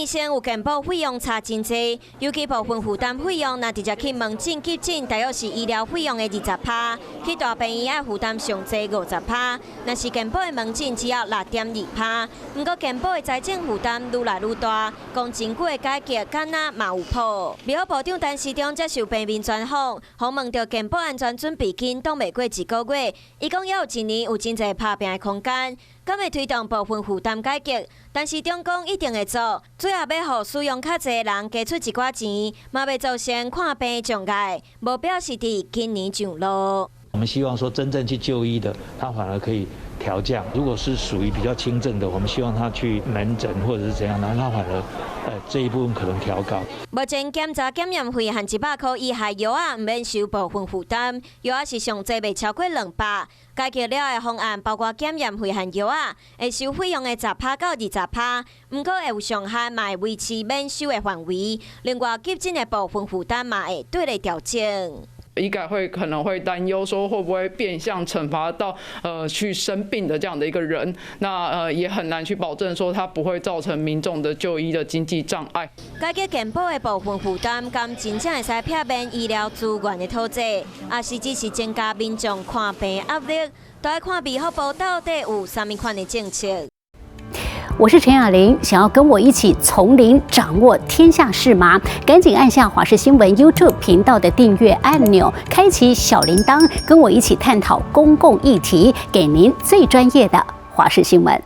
生有健保費用差真濟，尤其部分負擔費用，若直接去門診急診，大約是醫療費用的20趴；去大病院愛負擔上濟50趴。若是健保的門診只要6.2趴。毋過健保的財政負擔愈來愈大，講真久的改革，敢若嘛有譜。衛福部長陳時中接受平面專訪，訪問著健保安全準備金擋袂過一個月，伊講猶有一年有真濟拍拚的空間。敢會推動部分負擔改革，陳時中講一定會做，主要欲予使用較濟的人加出一寡錢，嘛袂造成看病障礙，無表示佇今年上路。我們希望說真正去就醫的，他反而可以調降；如果是屬於比較輕症的，我們希望他去門診或者是怎樣，那他反而，這一部分可能調高。目前檢查檢驗費和100箍以下藥仔毋免收部分負擔，藥仔是上濟袂超過200。改革了的方案包括檢驗費和藥仔，會收費用的10趴到20趴，毋過會有上限，嘛會維持免收的範圍。另外，急診的部分負擔嘛會綴咧調整。醫改會可能會擔憂說會不會變相懲罰到去生病的這樣的一個人，那也很難去保證說他不會造成民眾的就醫的經濟障礙。改革健保的部分負擔，敢真正會使避免醫療資源的拖債，抑是只是增加民眾看病壓力，都愛看衛福部到底有啥物款的政策。我是陳雅玲，想要跟我一起從零掌握天下事嗎？趕緊按下華視新聞 YouTube 頻道的訂閱按鈕，開啟小鈴鐺，跟我一起探討公共議題，給您最專業的華視新聞。